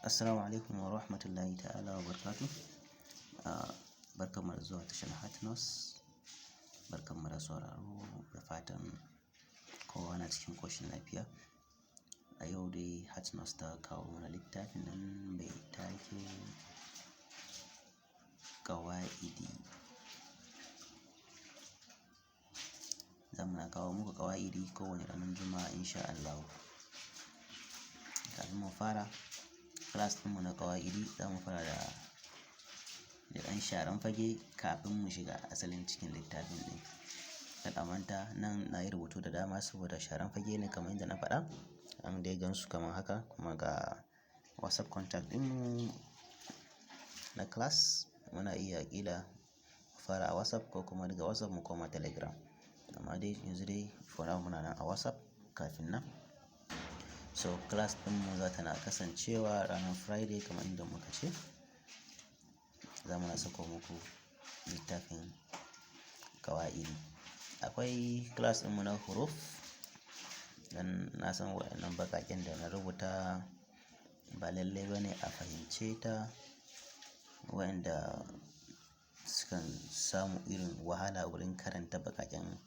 Assalamu alaikum wa rahmatullahi ta'ala wa barakatuh. Barkanmu da zuwa tashar Hatnos. Barkanmu da sauraro da fatan kowa na cikin ƙoshin lafiya. A yau dai Hatnos ta kawo mana littafin nan mai take Ƙawa'idi. Za mu na kawo muku Ƙawa'idi kowane ranar Juma'a in sha Allahu. Kafin mu fara class ɗinmu na Ƙawa'idi, za mu fara da ɗan sharan fage kafin mu shiga asalin cikin littafin ɗin. Kada a manta, nan na yi rubutu da dama saboda sharan fage ne kamar yadda na faɗa. An dai gansu kamar haka, kuma ga WhatsApp contact ɗinmu na class, muna iya ƙila fara a WhatsApp ko kuma daga WhatsApp mu koma Telegram. Amma dai yanzu dai for now muna nan a WhatsApp kafin nan. So class ɗinmu za ta na kasancewa ranar Friday kamar inda muka ce. Za mu na sako muku littafin Ƙawa'idi. Akwai class ɗinmu na huruf. Dan na san waɗannan baƙaƙen da na rubuta ba lallai ba ne a fahimce ta. Waɗanda sukan samu irin wahala wurin karanta baƙaƙen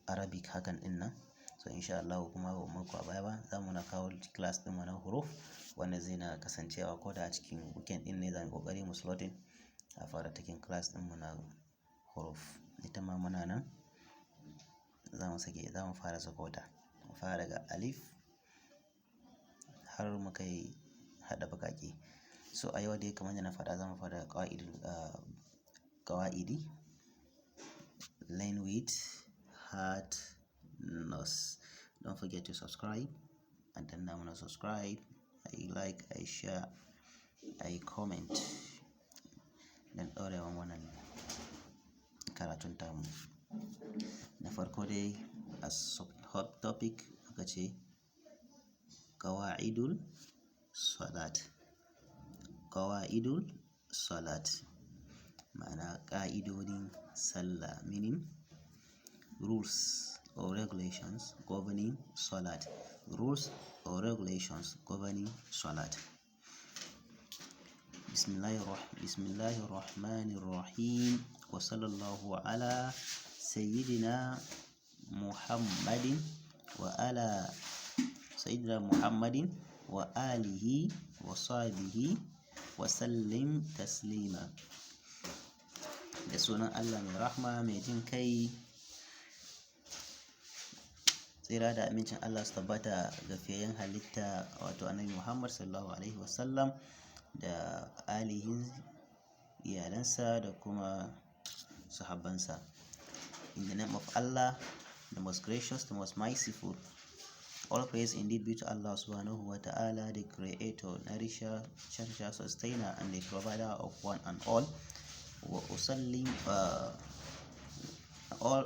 Arabic hakan ɗin nan. So in sha Allahu kuma ba mu barku a baya ba, za mu na kawo class ɗinmu na huruf wanda zai na kasancewa ko da a cikin weekend ɗin ne za mu yi ƙoƙari mu slotting a fara taking class ɗinmu na huruf. Ita ma muna nan za mu sake, za mu fara sako ta. Mu fara daga alif har mu kai haɗa baƙaƙe. So a yau dai kamar yadda na faɗa, za mu fara ƙawa'idi. Learn with Hatnos. Don't forget to subscribe and danna mana subscribe, a yi like, a yi share, a yi comment don ɗorewan wannan karatun tamu. Na farko dai, a sub topic aka ce Ƙawa'idul Salat. Ƙawa'idul Salat ma'ana ƙa'idodin sallah, meaning rules or regulations governing salat. Rules or regulations governing salat. Bismillahirrahmanirrahim. Wa sallallahu ala sayyidina Muhammadin wa ala sayyidina Muhammadin wa alihi wa sahbihi wa sallim taslima. Da sunan Allah mai rahma mai jin kai, tsira da amincin Allah su tabbata ga fiyayyen halitta, wato Annabi Muhammad sallallahu alaihi wasallam, da alihin iyalansa da kuma sahabbansa. In the name of Allah, the most gracious, the most merciful. All praise indeed be to Allah subhanahu wa ta'ala, the creator, nourisher, cherisher, sustainer, and the provider of one and all. Wa usallim, all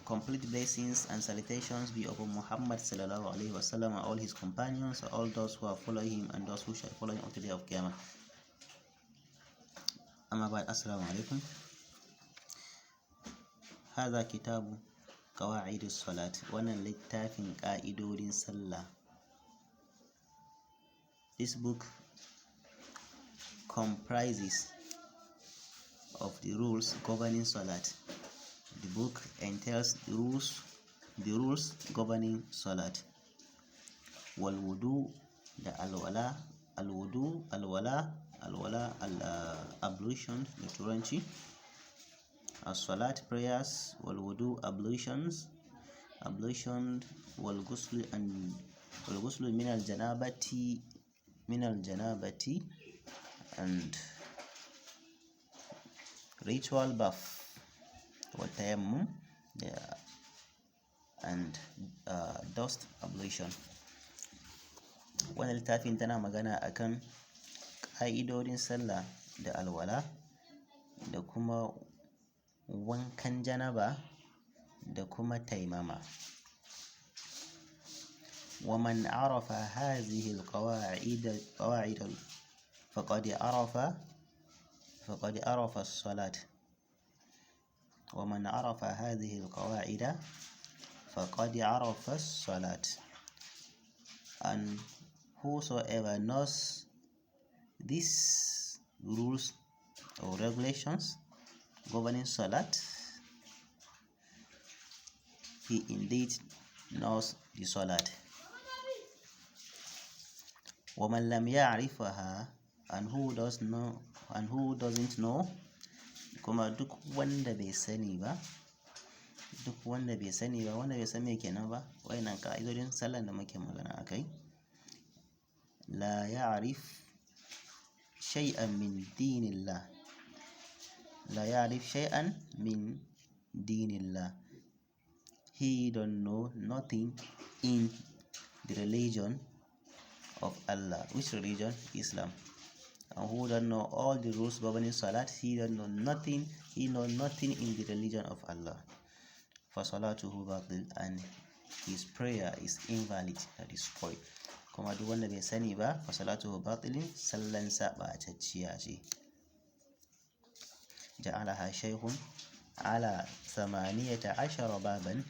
complete blessings and salutations be upon Muhammad sallallahu alaihi wasallam and all his companions, all those who have followed him and those who shall follow him up to the day of Qiyamah. Amma ba'd, assalamu alaikum. Hadha kitabu Qawa'idus Salat. Wannan littafin ƙa'idodin sallah. This book comprises of the rules governing salat. The book entails the rules governing salat. Wal wudu, da alwala, al wudu, alwala, alwala, al ablution da Turanci. As-salat, prayers, wal wudu, ablutions, ablution, wal ghusl and wal ghusl min al janabati and ritual bath, wa tayammum and dust ablution. Wannan littafin tana magana akan ƙa'idodin sallah da alwala da kuma wankan janaba da kuma taimama. Wa man arafa hadhihi al-qawa'id qawa'id faqad arafa as-salat. Wa man arafa hadhihi al-qawa'id faqad arafa as-salat. And whoever Whosoever knows these rules or regulations governing Salat, he indeed knows the Salat. وَمَنْ لَمْ يَعْرِفَهَا, and who does know and who doesn't know, kuma duk wanda bai sani ba, duk wanda bai sani ba, wanda bai san me kenan ba, wayannan ka'idodin sallan da muke magana akai, la ya'rif shay'an min dinillah, la ya'rif shay'an min dinillah, he don't know nothing in the religion of Allah. Which religion? Islam. And who don't know all the rules governing Salat, he don't know nothing, he know nothing in the religion of Allah. فَصَلَاتُهُ بَاطِلٌ, and his prayer is invalid, that is void. Kuma duk wanda bai sani ba, فَصَلَاتُهُ بَاطِلٌ, sallansa ɓatacciya ce. جعلها شيخ على 18 بابا.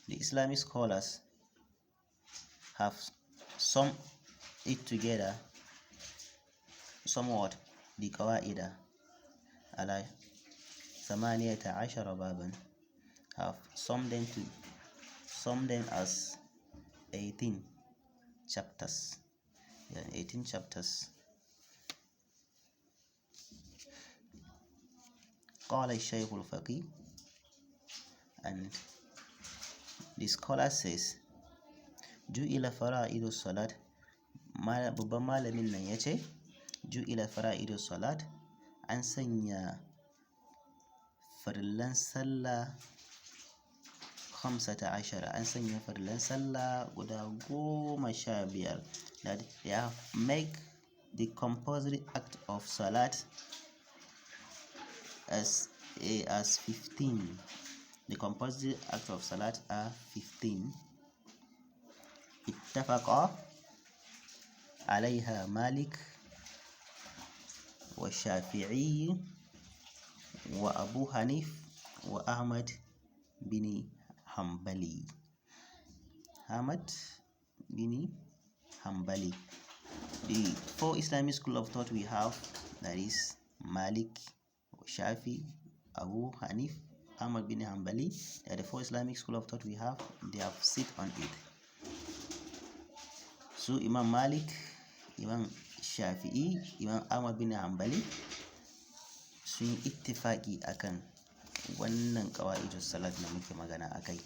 The Islamic scholars have summed it together somewhat, the قواعد على 18 بابا, have summed them as 18 chapters. Yeah, 18 chapters. قال الشيخ الفقيه, and the scholar says, جعل فرائض الصلاة, babban malamin nan ya ce, جعل فرائض الصلاة, an sanya farillan sallah 15, an sanya farillan sallah guda 15, that they have make the compulsory act of Salat as 15. The compulsory act of Salat are 15. اتفق عليها مالك والشافعي وأبو حنيف وأحمد بن حنبلي. Ahmad bin Hanbali. The four Islamic school of thought we have, that is Malik, Shafi, Abu Hanif, Ahmad bin Hanbali. They are the four Islamic school of thought we have. They have sit on it. So Imam Malik, Imam Shafi'i, Imam Ahmad bin Hanbali sun yi ittifaki akan wannan ƙawa'idus salat da muke magana akai.